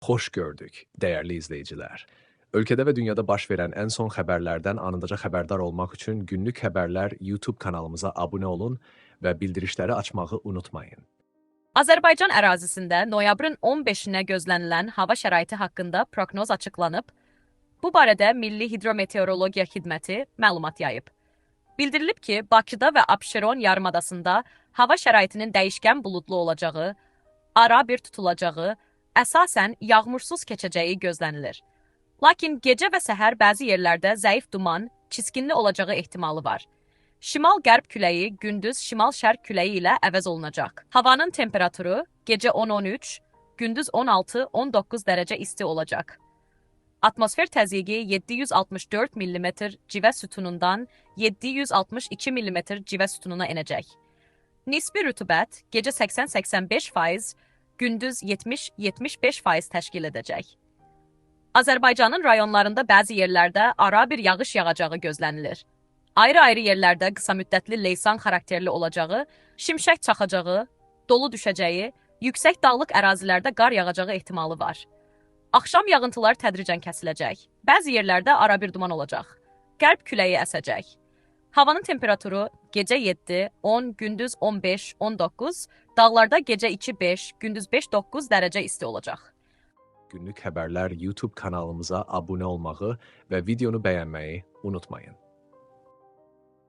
Xoş gördük, dəyərli izləyicilər. Ölkədə və dünyada baş verən ən son xəbərlərdən anındaca xəbərdar olmaq üçün Günlük Xəbərlər YouTube kanalımıza abunə olun və bildirişləri açmağı unutmayın. Azərbaycan ərazisində noyabrın 15-nə gözlənilən hava şəraiti haqqında proqnoz açıqlanıb. Bu barədə Milli Hidrometeorologiya Xidməti məlumat yayıb. Bildirilib ki, Bakıda və Abşeron yarımadasında hava şəraitinin dəyişkən buludlu olacağı, ara bir tutulacağı, əsasən yağmursuz keçəcəyi gözlənilir. Lakin gecə və səhər bəzi yerlərdə zəif duman, çiskinli olacağı ehtimalı var. Şimal-qərb küləyi gündüz şimal-şərq küləyi ilə əvəz olunacaq. Havanın temperaturu gecə 10-13, gündüz 16-19 dərəcə isti olacaq. Atmosfer təzyiqi 764 mm civə sütunundan 762 mm civə sütununa enəcək. Nisbi rütubət gecə 80-85%, gündüz 70-75% təşkil edəcək. Azərbaycanın rayonlarında bəzi yerlərdə ara bir yağış yağacağı gözlənilir. Ayrı-ayrı yerlərdə qısa müddətli leysan xarakterli olacağı, şimşək çaxacağı, dolu düşəcəyi, yüksək dağlıq ərazilərdə qar yağacağı ehtimalı var. Axşam yağıntılar tədricən kəsiləcək. Bəzi yerlərdə ara bir duman olacaq. Qərb küləyi əsəcək. Havanın temperaturu gecə 7, 10, gündüz 15, 19, dağlarda gecə 2, 5, gündüz 5, 9 dərəcə isti olacaq. Günlük Xəbərlər YouTube kanalımıza abunə olmağı və videonu bəyənməyi unutmayın.